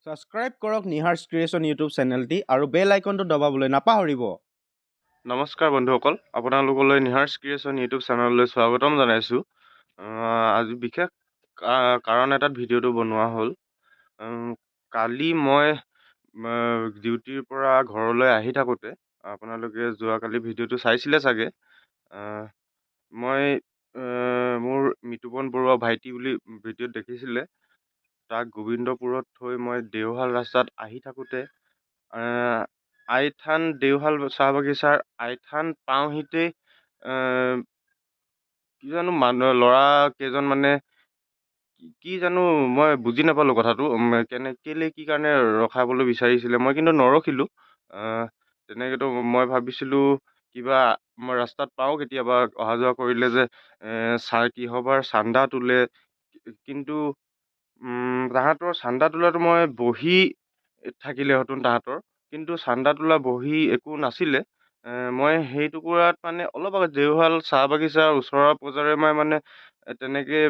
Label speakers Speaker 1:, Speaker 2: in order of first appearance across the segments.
Speaker 1: Subscribe কৰক নিহাৰ্ছ creation YouTube চেনেলটি আৰু বেল আইকনটো দবাবলৈ নাপাহৰিব।
Speaker 2: নমস্কাৰ বন্ধুসকল, আপোনালোকলৈ নিহাৰ্ছ ক্ৰিয়েশ্যন ইউটিউব চেনেললৈ স্বাগতম জনাইছোঁ। আজি বিশেষ কাৰণ এটাত ভিডিঅ'টো বনোৱা হ'ল। কালি মই ডিউটিৰ পৰা ঘৰলৈ আহি থাকোঁতে, আপোনালোকে যোৱাকালি ভিডিঅ'টো চাইছিলে চাগে, মই মোৰ মিতুপন বৰুৱা ভাইটি বুলি ভিডিঅ'ত দেখিছিলে, তাক গোবিন্দপুৰত থৈ মই দেওশাল ৰাস্তাত আহি থাকোঁতে আইথান দেওশাল চাহ বাগিচাৰ আইথান পাওঁহিতেই কি জানো মানুহ ল'ৰা কেইজনমানে কি জানো মই বুজি নাপালোঁ কথাটো, কেলৈ কি কাৰণে ৰখাবলৈ বিচাৰিছিলে। মই কিন্তু নৰখিলোঁ। তেনেকৈতো মই ভাবিছিলোঁ কিবা মই ৰাস্তাত পাওঁ কেতিয়াবা অহা যোৱা কৰিলে যে কিহবাৰ চান্দা তোলে, কিন্তু তাহাঁতৰ চান্দা তোলাটো মই বহি থাকিলে হয়তো তাহাঁতৰ, কিন্তু চান্দা তোলা বহি একো নাছিলে। মই সেইটুকুৰাত মানে অলপ আগত দেওশাল চাহ বাগিচাৰ ওচৰৰ পজৰে মই মানে তেনেকৈ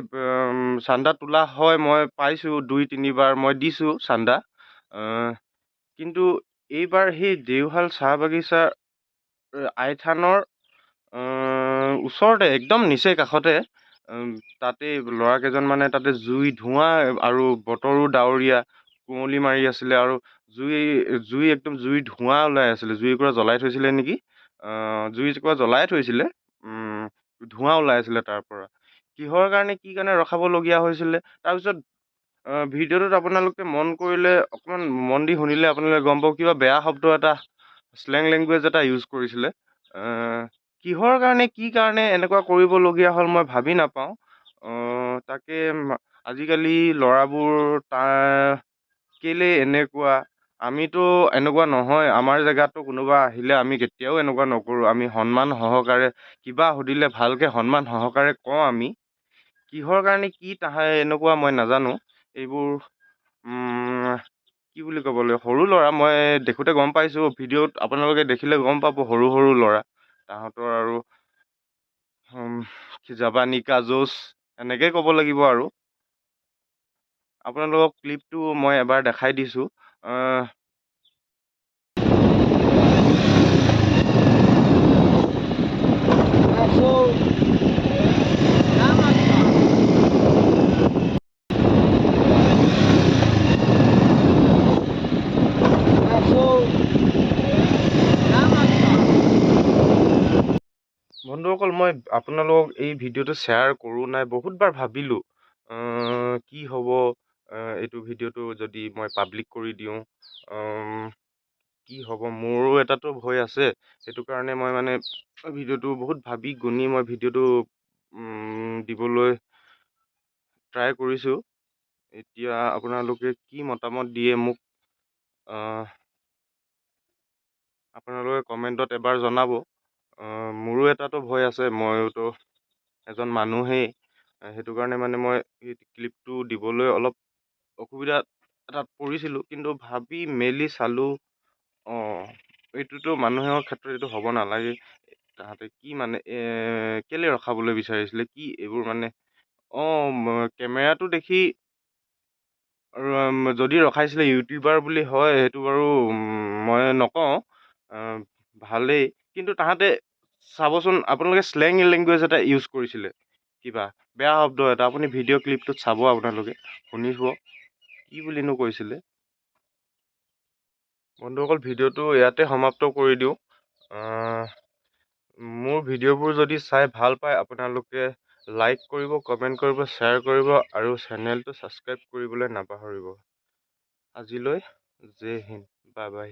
Speaker 2: চান্দা তোলা হয়, মই পাইছোঁ দুই তিনিবাৰ মই দিছোঁ চান্দা। কিন্তু এইবাৰ সেই দেওশাল চাহ বাগিচাৰ আইথানৰ ওচৰতে একদম নিচেই কাষতে তাতেই ল'ৰা কেইজনমানে তাতে জুই ধোঁৱা আৰু বতৰো ডাৱৰীয়া, কুঁৱলী মাৰি আছিলে আৰু জুই একদম জুই ধোঁৱা ওলাই আছিলে, জুই এটুকুৰা জ্বলাই থৈছিলে নেকি, জুই এটুকুৰা জ্বলাই থৈছিলে, ধোঁৱা ওলাই আছিলে তাৰ পৰা। কিহৰ কাৰণে কি কাৰণে ৰখাবলগীয়া হৈছিলে তাৰপিছত ভিডিঅ'টোত আপোনালোকে মন কৰিলে, অকণমান মন দি শুনিলে আপোনালোকে গম পাব কিবা বেয়া শব্দ এটা, শ্লেং লেংগুৱেজ এটা ইউজ কৰিছিলে। কিহৰ কাৰণে কি কাৰণে এনেকুৱা কৰিবলগীয়া হ'ল মই ভাবি নাপাওঁ। তাকে আজিকালি ল'ৰাবোৰ তাৰ কেলৈ এনেকুৱা, আমিতো এনেকুৱা নহয়, আমাৰ জেগাতো কোনোবা আহিলে আমি কেতিয়াও এনেকুৱা নকৰোঁ। আমি সন্মান সহকাৰে কিবা সুধিলে ভালকৈ সন্মান সহকাৰে কওঁ আমি। কিহৰ কাৰণে কি তাহে এনেকুৱা মই নাজানো। এইবোৰ কি বুলি ক'ব লাগিব, সৰু ল'ৰা মই দেখোঁতে গম পাইছোঁ, ভিডিঅ'ত আপোনালোকে দেখিলে গম পাব সৰু সৰু ল'ৰা, তাহাঁতৰ আৰু জাবানি কা জোচ এনেকৈয়ে ক'ব লাগিব। আৰু আপোনালোকক ক্লিপটো মই এবাৰ দেখাই দিছোঁ। বন্ধুসকল, মই আপোনালোকক এই ভিডিঅ'টো শ্বেয়াৰ কৰোঁ নাই বহুতবাৰ ভাবিলোঁ, কি হ'ব এইটো ভিডিঅ'টো যদি মই পাব্লিক কৰি দিওঁ, কি হ'ব, মোৰো এটাতো ভয় আছে। সেইটো কাৰণে মই মানে ভিডিঅ'টো বহুত ভাবি গুণি মই ভিডিঅ'টো দিবলৈ ট্ৰাই কৰিছোঁ। এতিয়া আপোনালোকে কি মতামত দিয়ে মোক আপোনালোকে কমেণ্টত এবাৰ জনাব। মোৰো এটাতো ভয় আছে, ময়োতো এজন মানুহেই, সেইটো কাৰণে মানে মই এই ক্লিপটো দিবলৈ অলপ অসুবিধা এটাত পৰিছিলোঁ। কিন্তু ভাবি মেলি চালোঁ, অঁ এইটোতো মানুহৰ ক্ষেত্ৰত এইটো হ'ব নালাগে। তাহাঁতে কি মানে কেলৈ ৰখাবলৈ বিচাৰিছিলে কি এইবোৰ মানে, অঁ কেমেৰাটো দেখি যদি ৰখাইছিলে ইউটিউবাৰ বুলি হয় সেইটো বাৰু মই নকওঁ, ভালেই। কিন্তু তাহাঁতে চাবচোন, আপোনালোকে শ্লেং লেংগুৱেজ এটা ইউজ কৰিছিলে, কিবা বেয়া শব্দ এটা, আপুনি ভিডিঅ' ক্লিপটোত চাব, আপোনালোকে শুনিব কি বুলিনো কৈছিলে। বন্ধুসকল, ভিডিঅ'টো ইয়াতে সমাপ্ত কৰি দিওঁ। মোৰ ভিডিঅ'বোৰ যদি চাই ভাল পায় আপোনালোকে লাইক কৰিব, কমেণ্ট কৰিব, শ্বেয়াৰ কৰিব আৰু চেনেলটো ছাবস্ক্ৰাইব কৰিবলৈ নাপাহৰিব। আজিলৈ জয় হিন্দ, বাই বাই।